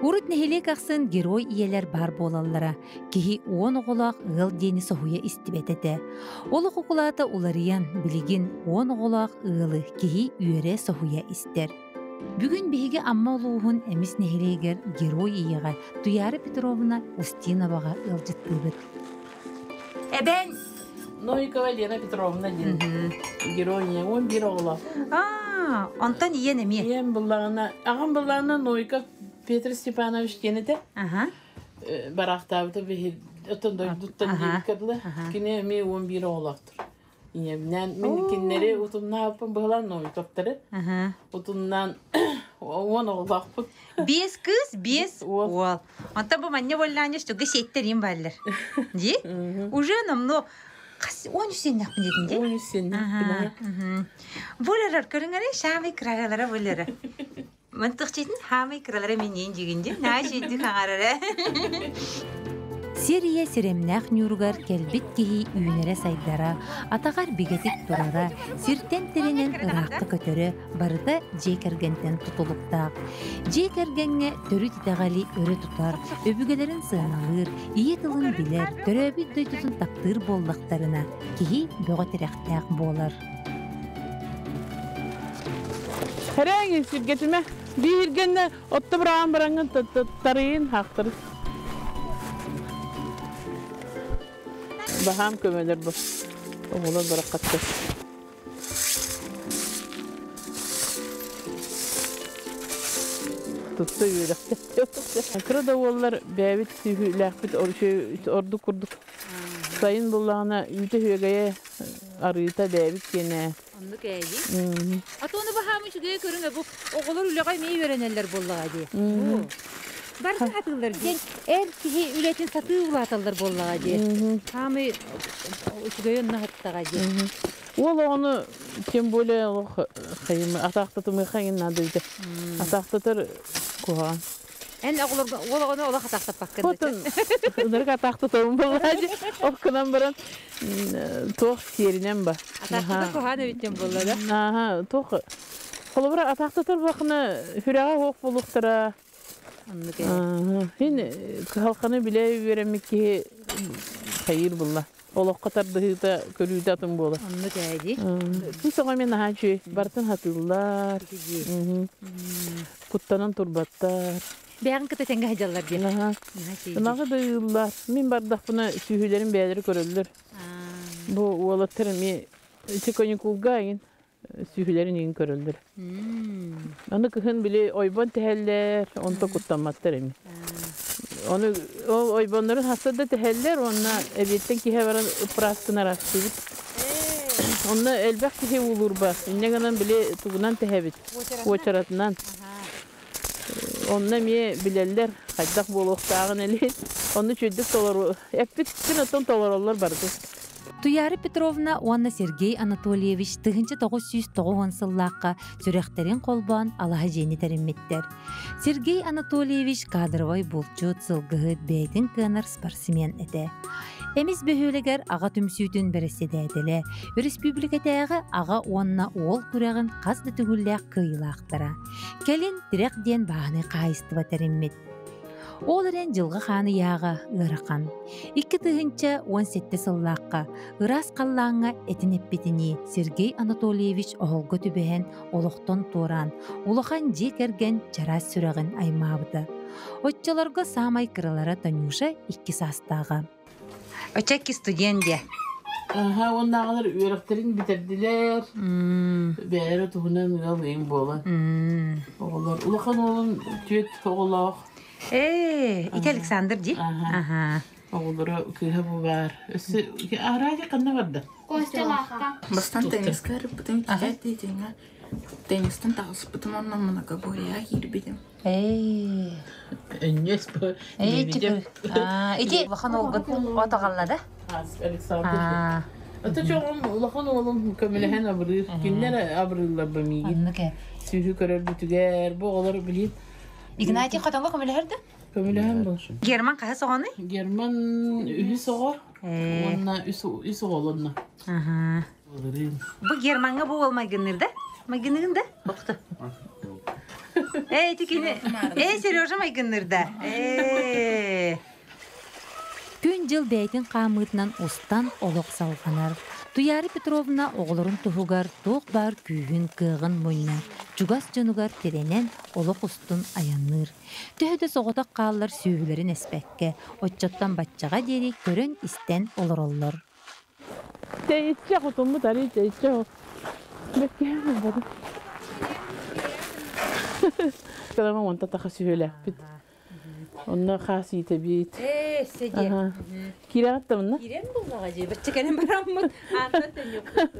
Урут нэһилиэк ахсын герой ийэлэр баар буолаллара. Киһи уон оҕолоох ыал диэни соһуйа истибэт этэ. Олох укулаата уларыйан, билигин уон оҕолоох ыалы киһи үөрэ соһуйа истэр. Бүгүн биһиги Амма улууһун Эмис нэһилиэгэр Герой ийэҕэ Туяра Петровна Устиноваҕа ыалдьыттыыбыт. Эбээн Новикова Лена Петровна диэн герой ийэ уон биир оҕолоох. Аа, онтон ийэн эмиэ. Ийэм буллаҕына, аҕам буллаҕына Новиков Петр Степанович диэн этэ. Аха. Бараахтаабыта биһи оттон дойдуттан диэбиккэ дылы. Кини эмиэ уон биир оҕолоохтор. Ийэмнээн мин кинилэри утумнаабыппын быһылаан Новиковтары. Утумнаан уон оҕолоохпут. Биэс кыыс, биэс уол. Онтон бу манньа буоллаанньа штуга сиэттериим бааллар. Дии? Уже номно хас он үс сеннэхпин диэтин дии? Он үс сеннэхпин. Буларар көрүҥэри самый кыралара булара. Мантыхчитин хаамай кыралара минньиин дьигинди, наа жидди хаҥарара. Сир ийэ сирэмнээх ньууругар кэлбит киһи үүнэрэ-сайдара, атаҕар бигэтик турара, сиртэн тирэнэн ыраахха көтөрө барыта дьиэ кэргэнтэн тутулуктаах. Дьиэ кэргэҥҥэ төрүт итэҕэли өрө тутар, өбүгэлэрин сыаналыыр, ийэ тылын билэр, төрөөбүт дойдутун таптыыр буоллахтарына, киһи бөҕө тирэхтээх буолар. Хэрээҥи сиргэтимэ. Бииргэннэ отто быраҕан бараҥҥын тарыйын хаахтары. Баһаам көмөлөр бу. Оҕолор бараххаттар. Тутта үөрэхтэ. Кыра да уоллар бэйэбит сүһүүлээхпит ордук курдук. Сайын буллаҕына үүтэ үөгэйэ арыыта бэйэбит киэнэ. Оннук ээйи. А то ону баһаам үчүгэйи көрүҥ бу оҕолор үлэҕэ эмиэ үөрэнэллэр буоллаҕа дии. Барытын сатыыллар диэн эр киһи үлэтин сатыы улааталлар буоллаҕа дии. Хаамый үчүгэйи онно саттаҕа дии. Уол оҕону тем более олох хайым атаахтатымыха иҥин наада үтэ. Атаахтатар куһаҕан. Эн оҕолорго уол оҕону олох атаахтаппаккын Хотун ынырык атаахтатабын буоллаа Ол гынан баран туох сиэринэн ба. Атаахтатар куһаан эбиттэн буолла да? Аха, туох холобура атаахтатар буоллаххына сүрэҕэ суох буолуохтара. Оннук Хин кыһалҕаны билэ үөрэммит киһи хайыыр булла. Олоххо тардыһыыта, көрүүтэ атын буолар. Оннук ээ дии. Кыыс оҕо эмиэ наһаа үчүгэй. Барытын сатыыллар. Куттанан турбаттар. Бэйэҕин кытта тэҥҥэ сылдьаллар диэн. Аһа. Ынаҕы да ыыллар. Мин бардахпына сүһүлэрин бэйэлэрэ көрөллөр. Бу уолаттар эмиэ ити каникулга эҥин сүһүлэрин иҥин көрөллөр. Аны кыһын били ойбон тэһэллэр, онто куттамматтар эми. Ону ол ойбоннорун хаста да тэһэллэр уонна эбиэттэн киһи баран ыппырааскын араастыыбыт. Онно элбэх киһи уулуурба. Инньэ гынан били тугунан тэһэбит? Уочаратынан. Онно эмиэ билэллэр хайдах буолуохтааҕын или онно үчүгэйдик толору эппит оттон толороллор барыты. Туяра Петровна уонна Сергей Анатольевич 1990 сыллаахха сүрэхтэрин холбоон алаһа дьиэни тэриммиттэр. Сергей Анатольевич кадровай булчут, сылгыһыт, бэйэтин кыанар спортсмен этэ. Эмис бөһүөлэгэр аҕа түмсүүтүн бэрэссэдээтэлэ, өрөспүүбүлүкэтээҕи аҕа уонна уол күрэҕин хас да төгүллээх кыайыылаахтара. Кэлин Тирэх диэн бааһынай хаһаайыстыба тэриммит. Ол эрэн дьылҕа хаан ыйааҕа ыарахан. 2017 сыллаахха ыраас халлааҥҥа этин эппитинии Сергей Анатольевич оһолго түбэһэн олохтон туораан, улахан дьиэ кэргэн чараас сүрэҕин аймаабыта. Оччолорго саамай кыралара Танюша икки саастааҕа. Оччо студент диэ. Аха, уоннааҕылар үөрэхтэрин бүтэрдилэр. Бэйэлэрэ туһунан ыал ыйым буолан. Оҕолор улахан уолум түөрт оҕолоох. Ээ, ити Александр дии? Аха. Оҕолоро кыыһа бу баар. Өссө Араадьа ханна барда? Костялаахха. Бастан теннискэ ырыппытым киирээт итиннэ теннистэн таҕыспытым онно многоборьеҕа киирбитим. Ээ. Өнньүөс бу. Ити улахан уолгут от аҕалла да? Александр. Ата чоҕум улахан уолум көмөлөһөн абырыыр. Кинилэр абырыыллар ба миигин. Оннук ээ. Сүүһү көрөрбүтүгэр бу оҕолор билин Игнатий хотоҥҥо көмөлөһөр да? Көмөлөһөн бу. Герман хаһыс оҕонуй? Герман үһүс оҕо уонна үс үс оҕолонно. Бу Гермаҥҥа бу уол майгынныыр да? Майгыныгын да? Бохто. Ээ, ити кини... Ээ, Сережа майгыннырда. Ээ. Күн-дьыл бэйэтин хаамыытынан устан олох салҕанар. Туйаара Петровна оҕолорун туһугар туох баар күүһүн, кыаҕын мунньан, чугас дьонугар тирэнэн олох устун айанныыр. Төһө да соҕотох хааллар сүөһүлэрин эспэккэ, оччоттон баччаҕа диэри көрөн-истэн олороллор. Тэйиччи хотуммут арый тэйиччи бэккиһэн булбатым. Кылама уонта таха сүһүөлээхпит. Онно хаас иитэбит. Ээ, сэдиэ. Киирэҕит да мунна? Киирэн буллаҕа дии. Бачча кэлэн бараммыт. Аантан төннүөхпүт.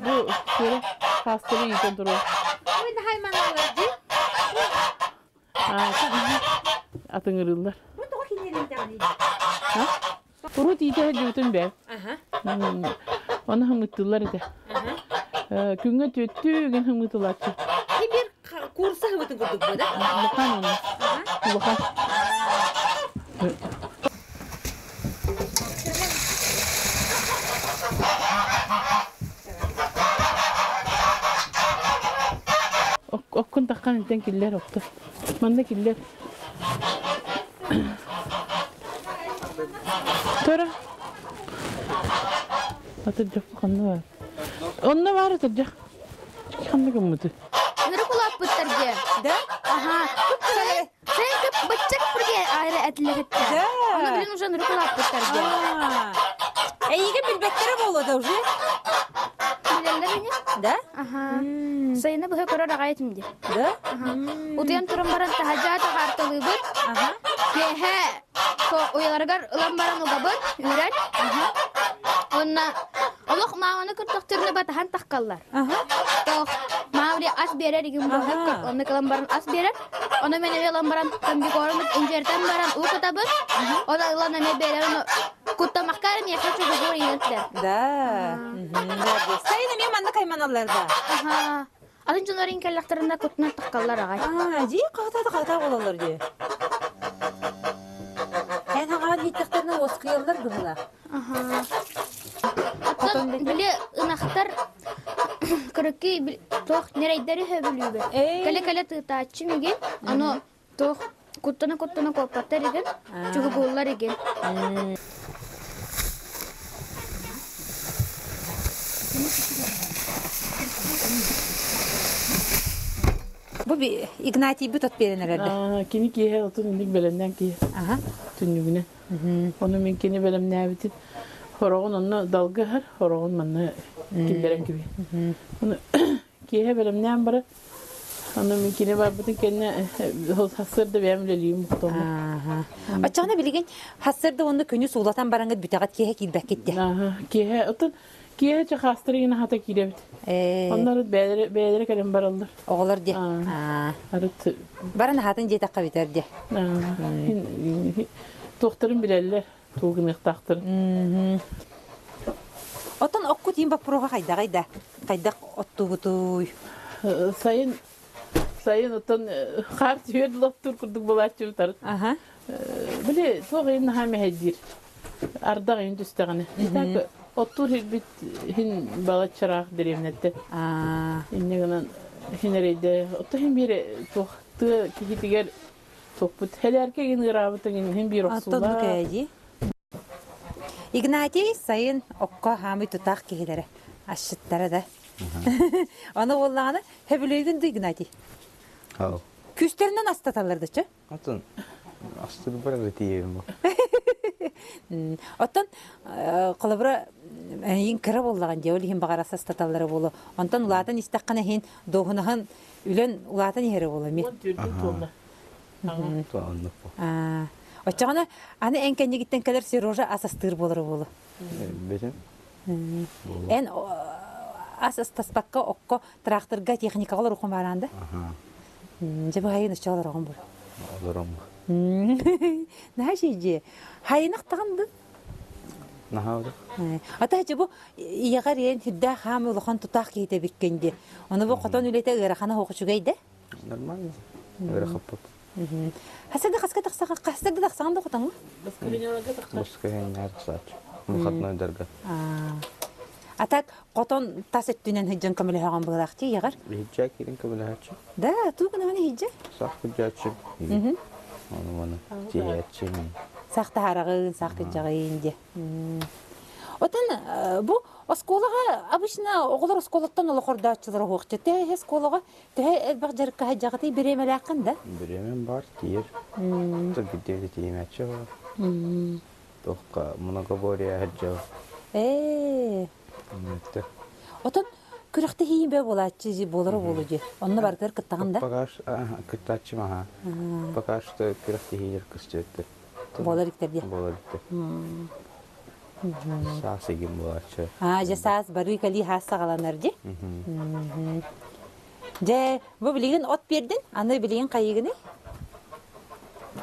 Бу сиэрэ хаастары иитэн туруо. Ой, наһай маналар дии. Атыҥырыыллар. Бу тоҕо киниэрин дэҕиний? Урут иитэ сылдьыбытым бээ. Оны хымыттыыллар этэ. Күҥҥэ түөттүү гин хымыытылааччы. Бир курса хымытын курдук бу да? Улахан оны. Улахан. Оккун таххан интен киллер отто. Манна киллер. Тура. Атырдьах ханна бар? Онно бар атырдьах. Ханна гыммыты? Нырык улааппыттар дьэ. Да? Аха. Сен кып быччак пырге айра этилэхиттэ. Да. Оны билин уже нырык улааппыттар дьэ. Эйиге билбеттері болду уже? Билэллэр ини? Да? Аха. Сайыны быһа көрөр аҕай этим дии. Да? Утуйан туран баран таһадьаа таҕаарталыыбыт. Киэһэ уйаларыгар ылан баран угабыт, үүрэн. Уонна олох мааманы кыртахтырны батаһан тахкаллар. Тоох маамри ас биэрэр игин буолар, онно кылан баран ас биэрэр. Ону мен эмиэ ылан баран комбикормут инжертэн баран уу кутабыт. Оны ылан эмиэ биэрэр, ону куттамакка эрэ миэхэ чугугур иҥэртэр. Да. Сайын эмиэ манна кайманаллар да. Аха. Атын дьоннорун кэллэхтэринэ кутунан тахкаллар аҕай. Аа, дии хаһытаата хаһытаа буолаллар дии. Эн хаҕаан ииттэхтэринэ уоскуйаллар быһыылаах. Аха. Оттон били ынахтар кыракый туох ньирэйдэри сөбүлүүбүт. Кэлэ-кэлэ тыытааччы мигин, аны туох куттана-куттана куоппаттар игин, чугугууллар игин. Бу Игнатий бу тот биэрэн эрэрдэ. Кини киэһэ отун инник бэлэмнээн киһи. Түннүгүнэн. Ону мин кини бэлэмнээбитин хороҕун онно далга ыһар, хороҕун манна киллэрэн киби. Ону киэһэ бэлэмнээн баран Аны мин кини барбытын кэннэ хассыарда бэйэм үлэлиим бухтуома. Оччоҕуна билигин хассыарда уонна күнү суулатан бараҥҥыт бүтэҕит киэһэ киирбэккит де. Киэһэ отон киэһэ чахаастары гына хата киирэбит. Онно арыт бэйэлэрэ бэйэлэрэ кэлэн бараллар. Оҕолор де. Арыт Баран аһатын диэтэххэ бүтэр де. Туохтарын билэллэр, тугу гыныахтаахтарын. Оттон оккут иин боппуруоһа хайдаҕый да? Хайдах оттугутуй? Сайын сайын оттон хаар түһүөр лоттуур курдук булааччыбыт Аха. Били туох иһин наһаа мэһэйдиир. Ардах иһин түстэҕинэ. Так оттуур ирбит иһин балаччараах дэриэбинэттэн. Инньэ гынан иһин эрэйдэ. Отто иһин биир туох тыа киһитигэр туохпут хэлээркэ игин ыараабытын иһин биир Оттон охсуулаах. кээдии. Игнатий сайын окко хаамый тутаах киһилэрэ, асчыттара да. Аны буоллаҕына, хөбүлүүгүн дуу Игнатий? Хау. Күстэринэн астаталлар да чэ? Атын астырбар эрэ тиийэбин бу. Оттон холобура эйин кыра буоллаҕын дии, ол иһин баҕар ас астаталлара буолуо. Онтон улаатан истэххинэ иһин дуоһунаһын үлэн улаатан иһэрэ буолуо эмиэ. Уон туолла. Оннук бу. Оччоҕуна аны эн кэннигиттэн кэлэр Сережа ас астыыр буолара буолуо. Бэтим. Эн ас астаспакка окко тракторга техникаҕа олоруоххун баараан да? Дьэ бу хайын оччо олороҕун бу. Олором. Наһаа дьиэ. Хайынах таҕын ды. Наһаа удах. Ата дьэ бу ийэҕэр иэн сүрдээх хаам улахан тутаах киһитэ биккен дии. Ону бу хотон үлэтэ ыарахана хоох үчүгэй да? Нормально. Ыарахаппыт. Хасырда хаска тахсаҕа хасырда тахсаҕын да хотоҥҥо? Баскыһыҥҥа тахсааччы. Выходнойдарга. А так хотон тас өттүнэн сылдьан көмөлөһөҕөн быһыылаах дии ийэҕэр? Иһирдьэ киирэн көмөлөһөөччү. Да, туу гынаҕын иһирдьэ? Сах кырдьааччы. Ону маны тиэйээччи. Сах таһараҕын, сах кырдьаҕын диэ. Отон бу оскуолаҕа обычно оҕолор оскуолаттан олохордооччулар оһуохча. Төһө оскуолаҕа төһө элбэх дьарыкка сылдьаҕытый бириэмэлээххин да? Бириэмэм бар тиийэр. Биирдэ тиийимээччи бар. Туохха многоборье сылдьабын. Ээ. Отон күрэхтэһии бө буолааччы буолара буолу дии. Онно барытыгар кыттаҕын да? Пока кыттааччым аха. Пока что күрэхтэһиилэр көстүөттэр. Буолар иктэр дии. Буолар иктэр. Саас игин буолааччы. Аа, дьэ саас барыы кэлии хаас саҕаланар дии. Дьэ, бу билигин от биэрдин, аны билигин хайыгыный?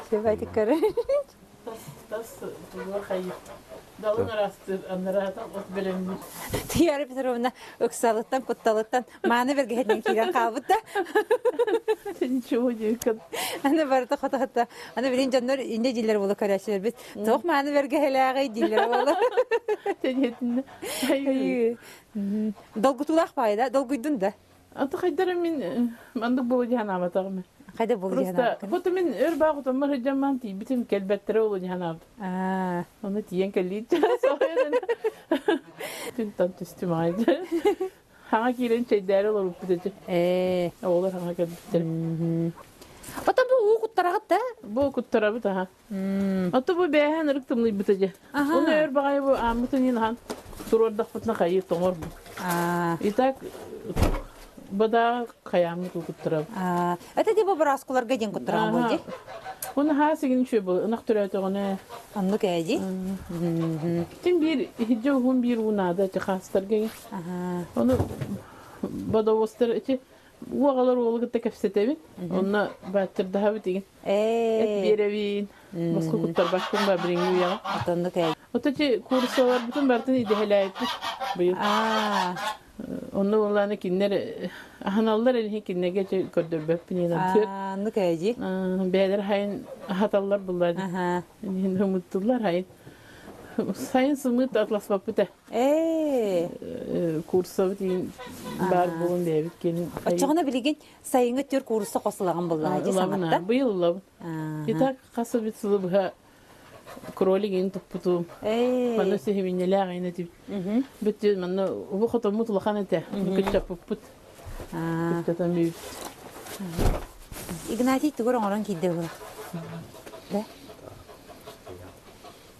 Сөбайтык көрөр. Тас тас тугуа хайы далын араастыыр аннараатан от бэлэмниир. Туяра Петровна ыксалыттан, кутталыттан мааны бэргэһэтинэн киирэн хаалбыт да. Ничего диэккин. Аны барыта хото-хото. Аны билин дьоннор инньэ дииллэр буола көрөөччүлэрбит. Туох мааны бэргэһэлээҕий дииллэр буола. Тэнийэтиннэ. Долгутуулаах баайы да, долгуйдун да. Аты хайдара мин маннык буолу дии санаабатаҕым. Хайда буолу дии Просто вот мин өр бааҕытыммар сылдьамман тиийбитим кэлбэттэрэ буолу дии санаабытым. Оны тиийэн кэллиит Түнтан түстүм аҕай. Хаҥа киирэн чэйдээри олорбуппут этэ. Ээ. Оҕолор хаҥа кэлбиттэр. Ото бу уу куттараҕыт да? Бу куттарабыт аха. Ото бу бээһэн ырык тымныйбыта дьэ. Оны өр баҕайы бу ааммытын иин ахан туруордахпытына хайыы тоҥор бу. И так бадаа хайааммыт уу куттарабыт. Это типа бырааскуларга диэн куттараҕын буол дии. Уну хаа сигин үчүгэй был ынах төрөөтөҕүнэ. Оннук ээ дии. Тим биир иһирдьэ уһун биир уу наада ити хаастарга. Ону бодовозтар ити уоҕалар уолу кытта кэпсэтэбин. Онно бааттырдаһабыт игин. Эт биэрэбин. Босхо куттарбаккын ба билиҥҥи үйэҕэ. Отоннук ээ. Ото ити курсаларбытын барытын идэһэлээбиппит быйыл. Онно буоллааны кинилэр аһаналлар элиһин кинилэргэ ити көрдөрбөппүн иэн Оннук ээ дии. Бэйэлэр хайын аһаталлар буллар. Иһин ымыттыллар хайын. Сайын сымыыт атласпаппыт ээ. Ээ. Курсабыт иин баар буолун бэйэбит киэнин. Оччоҕуна билигин сайыҥҥы түөр куурусса хос ылаҕын буллаҕа дии саҥатта. Быйыл ылабын. Итак, хас бит сылы быһа кролик иин туппутум. Манна сиһиминньэлээх иин этибит. Бүт манна убу хотоммут улахан этэ. Күччаппыппыт. Күччатан бүүт. Игнатий тугур оҥорон киирдэ була. Да?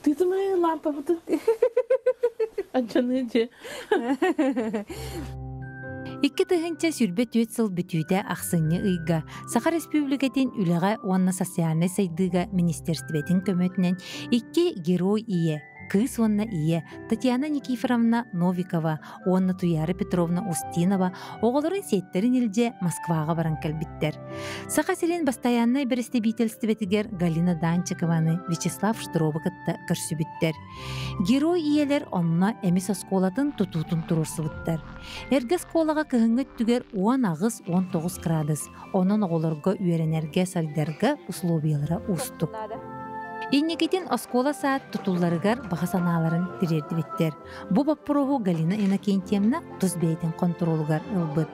Тытымай лампабытын. Аччаны дьэ. 2024 сыл бүтүүтэ ахсынньы ыйга Саха Республикатын үлэҕэ уонна социальнай сайдыыга министерствотын көмөтүнэн икки герой ийэ кыыс уонна ийэ Татьяна Никифоровна Новикова уонна Туяра Петровна Устинова оҕолорун сиэттэрин илдьэ Москваҕа баран кэлбиттэр. Саха сирин бастайааннай бэрэстэбиитэлстибэтигэр Галина Данчикованы Вячеслав Штыровы кытта көрсүбүттэр. Герой ийэлэр онно эмис оскуолатын тутуутун туруорсубуттар. Эргэ оскуолаҕа кыһыҥҥы өттүгэр 18-19 градус, онон оҕолорго үөрэнэргэ, сайдарга условиялара уустук. Инникитин оскуола саат тутулларыгар баҕа санааларын тириэрдибиттэр. Бу боппуруоһу Галина Иннокентьевна тус бэйэтин хонтуруолугар ылбыт.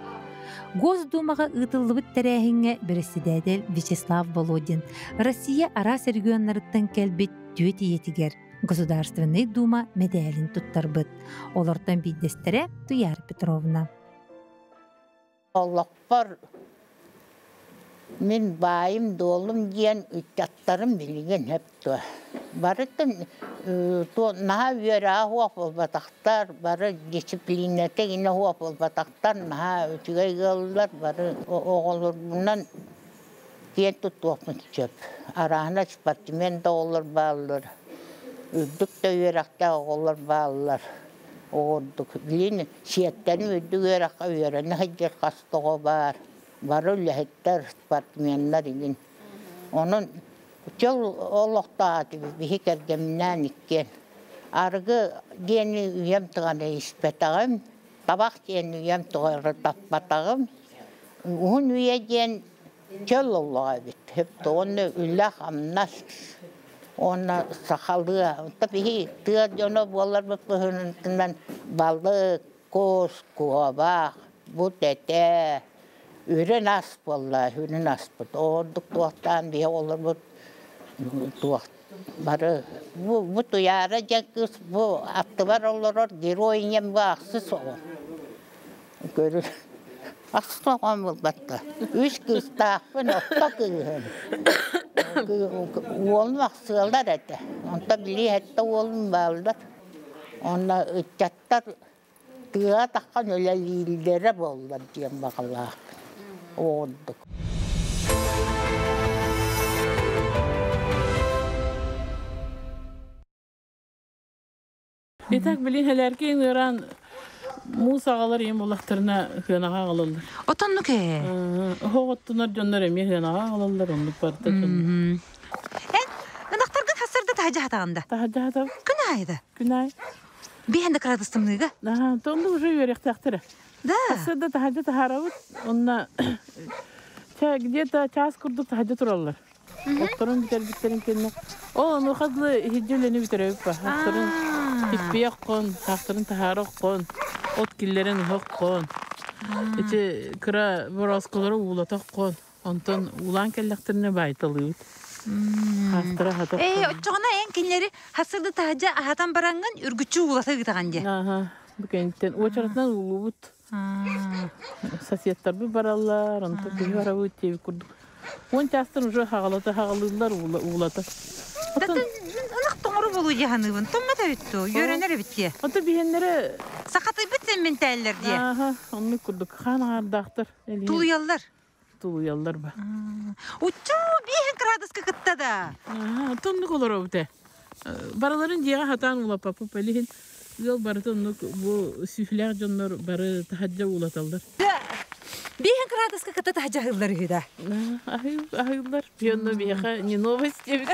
Госдумаҕа ыытыллыбыт тэрээһиҥҥэ бэрэссэдээтэл Вячеслав Володин Россия араас регионнарыттан кэлбит түөт ийэтигэр Государственнай Дума мэдээлин туттарбыт. Олортон биирдэстэрэ Туяра Петровна. Олохпор мин баайым-дуолум диэн ыччаттарым билигин сөп дуо. Барытын наһаа үөрэх суох буолбатахтар, бары дисциплинэтэ гинэ суох буолбатахтар, наһаа үчүгэй ыаллар, бары оҕолорбунан киэн туттуохпун сөп. Арааһына спортсмен да оҕолор бааллар, үрдүк да үөрэхтээх оҕолор бааллар. Оҕордук билин сиэттэрим үрдүк үөрэххэ үөрэнэ сылдьар хас да оҕо баар. Бары үлэһиттэр, спортсменнар игин. Онон чөл олохтоох биһи кэргэмминээн иккиэн. Арыгы диэни үйэм тыганы испэтэҕим, табах диэн үйэм тугары таппатаҕым. Уһун үйэ диэн чөл олоҕо эбит. Уонна үлэ-хамнас уонна сахалыы. Биһи тыа дьоно буоларбыт быһыытынан балык, Кус, куобах, бут этэ, үрүн ас буолла, үрүн аспыт. Ордук туохтаан биһи олорбут туох бары бу Туйаара диэн кыыс бу аттыбар олорор герой ийэм бу ахсыс оҕо. Көрү ахсыс оҕом буолбатта. Үс кыыстаахпын, орто кыыһым. Уолум ахсыалар этэ. Онтон били сэттэ уолум бааллар. Онно ыччаттар тыа таххан үлэлииллэрэ буоллар диэн баҕалаахпын. Оҕурдук. Итак, билин хэлэрки ыҥыран муус аҕалар ийэм улахтарына хыанаҕа аҕалаллар. Отоннук ээ. Оһоҕоттунар дьоннор эмиэ хыанаҕа аҕалаллар, оннук барыта дьон. Эн ынахтаргын хассарда таһдьа хатаҕында. Таһдьа хатаб. Күн аайы да. Күн аайы. Биһэн да кыратыстымныыга. Аха, тонду уже үөрэхтээхтэрэ. Да. Хассарда таһдьа таһаарабыт, онно где-то час курдук таһдьа тураллар. Отторун бүтэрбиттэрин кэннэ ол онуоха дылы иһирдьэ үлэни бүтэрэ эбиппа. Отторун типпиэх хон, таахтарын таһаара хон, от киллэрэн ыһах хон. Ити кыра бороосколору уулата хон. Онтон уулаан кэллэхтэринэ баайталыыбыт. Хаастара хатах. Ээ, оччоҕуна эн кинилэри хасырды таһдьа аһатан бараҥҥын үргүччү уулата ыытаҕын дии. Аха, бу кэнниттэн уочаратынан уулуубут. Соседтарбыт бараллар, онтон киһи барабыт диэбит курдук. 10 чаастан уже хаҕалата хаҕалыыллар уулата. Ынах тоҥору болуу дии саныыбын. Тоҥмот эбит дуу, үөрэнэр эбит дии. Ото биһэннэрэ Сахатыйбыт сэмминтээллэр дии. Ааха, оннук курдук хаан аҥаардаахтар. Тулуйаллар. Тулуйаллар ба. Уччуу, биэһин кыраадыска кытта да. Тоннук олоробут ээ. Барыларын дьиэҕэ хатаан улаппаппыт билигин ыал барыта оннук бу сүүһүлээх дьоннор бары таһырдьа уулаталлар. Биэһин кыраадыска кытта таһырдьа аһыыллар үһү да. Аһыыллар. Пионно биһиэхэ не новость диэбит.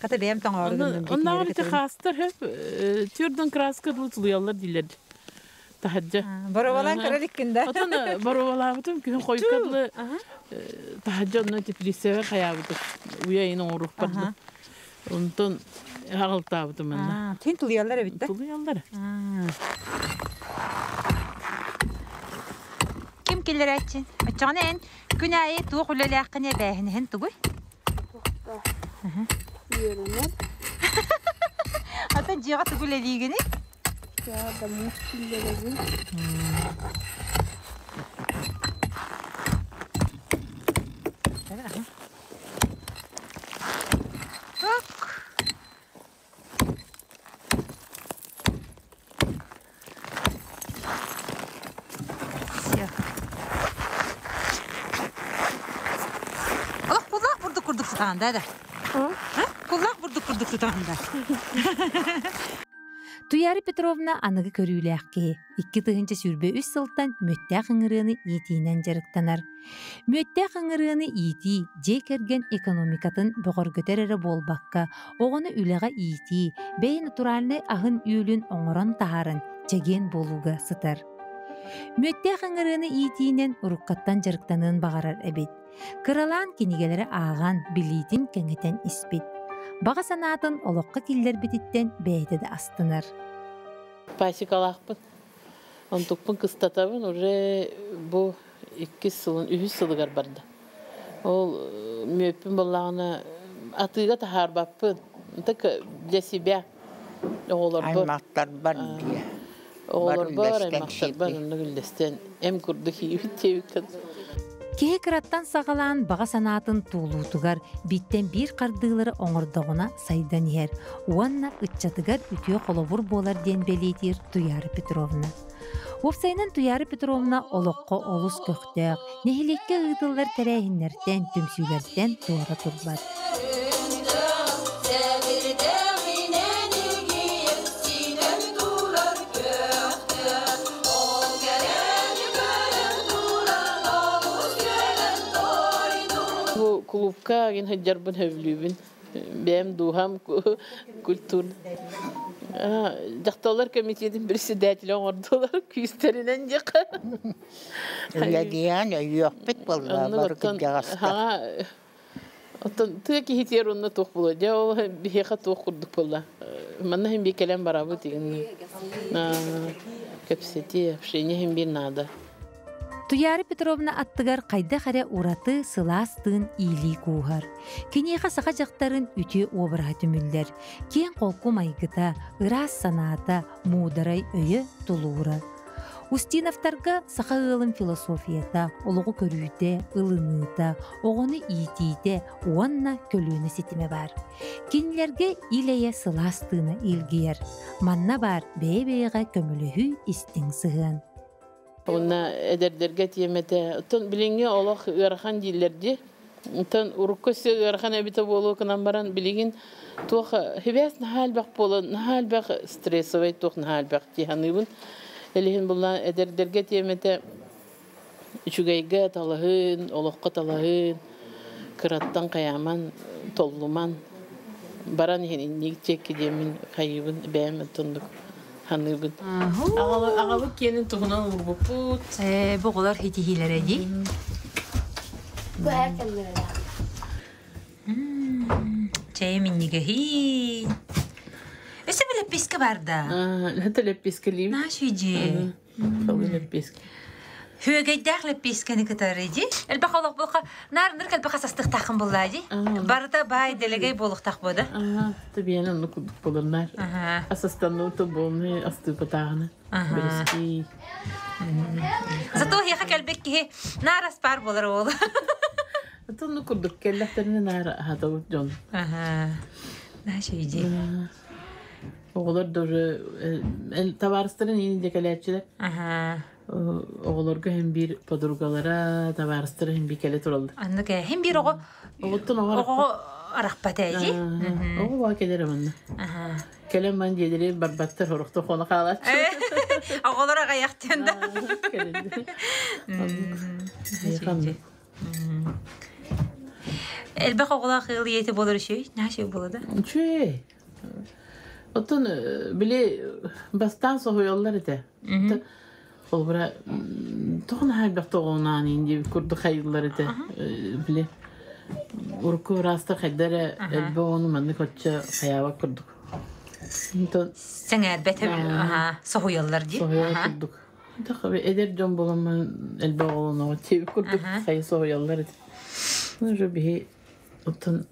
Хата бэйэм тоҥоору гынным. Оннааҕар ити хаастар хөп түрдөн краска дылы тулуйаллар дииллэр. Таһырдьа. Боровалаан көрөр иликкин да. Отон боровалаабытым күһүн хойукка дылы таһырдьа онно теплицэбэр хайаабытым. Уйа иин оҥоруохпар дылы. Онтон аҕалтаабытым манна. Тин тулуйаллар эбит да? Тулуйаллар. Ким киллэрээччин? Оччоҕуна эн күн аайы туох үлэлээххин эбээһинэһин тугуй? Үөрэнэр. Ата дьиэҕэ тугу үлэлиигиний? Да муус киллэрэбин. Так. Все. Олох куллаах бурдук курдук сытаҕын да да? Куллаах бурдук курдук сытаҕын да? Туяра Петровна аныгы көрүүлээх киһи. 2023 сылтан мүөттээх ыҥырыаны иитиинэн дьарыктанар. Мүөттээх ыҥырыаны иитии дьиэ кэргэн экономикатын бөҕөргөтөр эрэ буолбакка, оҕону үлэҕэ иитии, бэйэ натуральнай аһын-үөлүн оҥорон таһааран чэгиэн буолууга сытар. Мүөттээх ыҥырыаны иитиинэн уруккаттан дьарыктаныан баҕарар эбит. Кыралаан кинигэлэри ааҕан, билиитин кэҥэтэн испит. Баҕа санаатын олоххо киллэрбититтэн бэйэтэ да астынар. Пасекалаахпын. Онтукпун кыстатабын уже бу иккис сылын, үһүс сылыгар барда. Ол мүөппүн буоллаҕына атыыга таһаарбаппын. Так для себя оҕолорбор Аймахтарбар диye. Оҕолорбор, аймахтарбар оннук үллэстэн эм курдук иибит диэбиккин. Киһи кыраттан саҕалаан баҕа санаатын туолуутугар бииртэн биир хардыылары оҥордоҕуна сайдан иһэр уонна ыччатыгар үтүө холобур буолар диэн бэлиэтиир Туяра Петровна. Уопсайынан Туяра Петровна олоххо олус көхтөөх, нэһилиэккэ ыытыллар тэрээһиннэртэн, түмсүүлэртэн туора турбат. Бу клубка гин сылдьарбын сөбүлүүбүн. Бэйэм дууһам культур. Дьахталлар комитетин председателя оҥордулар күүстэринэн диэххэ. Үлэлиэн өйүөхпүт буолла бары кырдьаҕастар. Оттон тыа киһитигэр онно туох буолуо? Дьэ ол биһиэхэ туох курдук буолла? Манна иһин бии кэлэн барабыт игин. Кэпсэтии, общение иһин биир наада. Туйаара Петровна аттыгар хайдах эрэ ураты сылаас тыын иилии кууһар. Киниэхэ саха дьахтарын үтүө уобараһа түмүллэр. Киэҥ холку майгыта, ыраас санаата, муударай өйө, тулуура. Устиновтарга саха ыалын философията, олоҕу көрүүтэ, ылыныыта, оҕону иитиитэ уонна көлүөнэ ситимэ баар. Кинилэргэ ил-эйэ сылаас тыына илгийэр. Манна баар бэйэ-бэйэҕэ көмөлөһүү истиҥ сыһыан. Уонна эдэрдэргэ тиэмэтэ. Оттон билиҥҥи олох ыарахан дииллэр дии. Оттон урукку өссө ыарахан эбитэ буолуо гынан баран, билигин туох хибээс наһаа элбэх буолан, наһаа элбэх стрессовай туох наһаа элбэх дии саныыбын. Илиһин буллаан эдэрдэргэ тиэмэтэ үчүгэйгэ талаһыын, олоххо талаһыын, кыраттан хайааман, толлуман баран иһин инник диэки диэммин хайыыбын бэйэм оттоннук саныыбын. Аҕабыт киэнин туһунан уурбуппут. Ээ, бу оҕолор итиһиилэрэ дии. Чэй минньигэһии. Өссө бу лэппиэскэ бар да. Это лэппиэскэлиибит. Наша дьиэ. Салгын лэппиэскэ. Үөгэйдээх лэппиэскэни кытары дии. Элбэх олох буолха наар ныр элбэх асастыхтаахын буллаа дии. Барыта баай дэлэгэй буолуохтаах буода. Табиэн онну курдук болоннар. Асастануу то буолны астыыпатааҕына. Бэрэски. Зато хиэхэ кэлбит киһи наар аспаар буолар уол. Тонну курдук кэллэхтэринэ наар аһатабыт дьон. Наша иди. Оҕолор даже табаарыстарын иин дьэкэлээччилэр. Оҕолорго иһин биир подругалара, табаарыстара иһин биир кэлэ тураллар. Аннык иһин биир оҕо Оҕоттон оҕо оҕоҕо арахпат ээ Оҕо баа кэлэр манна. Кэлэн ман дьиэлэри барбаттар, хорохто хоно хаалааччы. Оҕолор аҕайахтыан да. Элбэх оҕолоох ыал ийэтэ буолар үчүгэй, наһаа үчүгэй буолла да. Үчүгэй. Оттон били бастаан соһуйаллар этэ. Холобура, тоҕо наһаа элбэх тоҕунаан диэбит курдук хайыыллар этэ. Били урукку ыраастар хайда эрэ элбэх оҕону маннык оччо хайаабат курдук. Онтон Сэҥээрбэт соһуйаллар дии. Соһуйар курдук. Эдэр дьон буоламмын элбэх оҕолоноҕо диэбит курдук хайы соһуйаллар этэ. Уже биһи оттон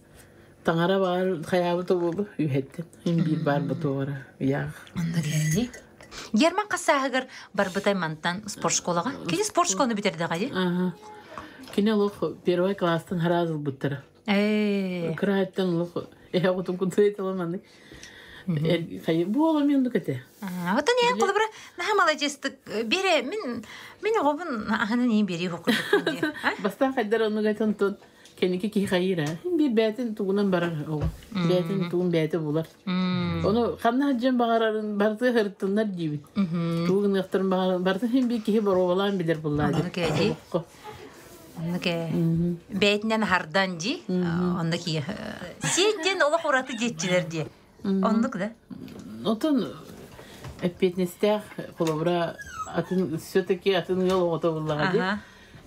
Таҥара баар хайаабыта буолу үһэттэн. Ин биир баар ботуоҕара ыйаах. Онно кэлли. Герман хас сааһыгар барбытай мантан спортшколаҕа? Кини спортшколаны бүтэрдэҕэ дии? Ага. Кини олох первый класстан хараас ылбыттара. Ээ. Кыраһыттан олох эһэ оҕотун кутуй таламаны. Буола мен этэ. Оттон эн холобура наһаа маладьыастык бере мин мин оҕобун аһынан иин берии хокурдукпун дии. Бастаан хайдар оннук этэн Кэнники киһи хайыыр ээ. Биир бэйэтин тугунан барар оҕо. Бэйэтин тугун бэйэтэ булар. Ону ханна сылдьан баҕарарын барыта сырыттыннар диибин. Тугу гыныахтарын баҕарарын барыта син биир киһи боруобалаан билэр буллаа Оннук ээ дии. Оннук ээ. Бэйэтинэн аһардан дии. Онно киһи сиэн диэн олох ураты диэччилэр дии. Оннук да? Отон эппиэтинэстээх холобура атын все-таки атын ыал оҕото буллаҕа дии.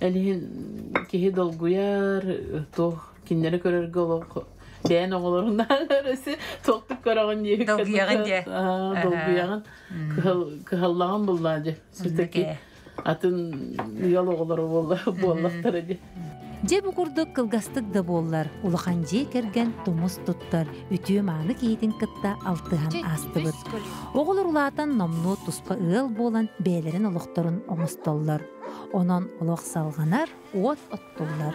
Элиһин киһи долгуйар, туох кинилэри көрөргө олох бэйэн оҕолорунан өрөсү туохтук көрөҕүн диэбит Долгуйаҕын дии. Долгуйаҕын. Кыһаллаҕын буллаа дии. Все-таки атын ыал оҕолоро буоллахтара дии. Дьэ бу курдук кылгастык да буоллар, улахан дьиэ кэргэн тумус туттар, үтүө-мааны киһитин кытта алтыһан аастыбыт. Оҕолор улаатан номнуо туспа ыал буолан бэйэлэрин олохторун оҥостоллор. Онон олох салҕанар, уот оттуллар.